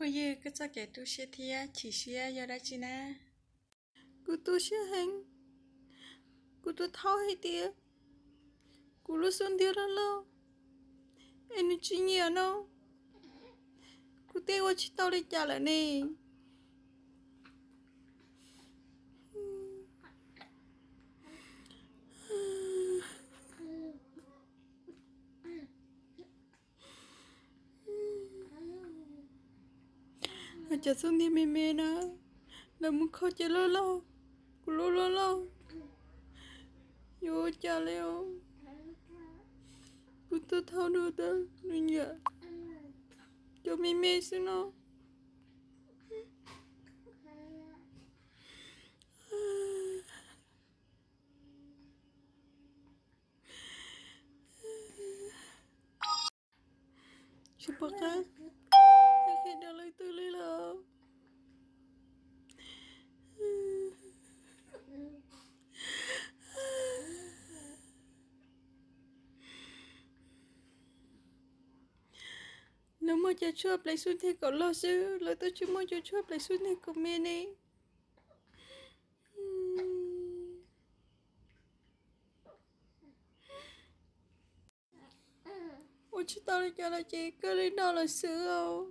Phooj ywg, koj txoj kev tu siab thiab chim siab yog dab tsi na? Kuv tu siab heev. Kuv twb thov hais tias kuv lub xub ntiag loj loj es nws tsis nyiam no, kuv twb ua tsis tau li cas lawm ne. Cov xub ntiag me me na, lawv mus kho ces loj loj, kuv lub loj loj, yuav ua cas li os? Kuv twb thov dua tas nws nyiam cov me me xwb no. Tsis pom qab qhia rau leej twg li lawm. Lawv muaj cov tshuaj pleev xub ntiag kom loj xwb, lawv twb tsis muaj cov tshuaj pleev xub ntiag kom me ne. Ua tsis tau li cas lawm ces kawg li no lawm xwb os.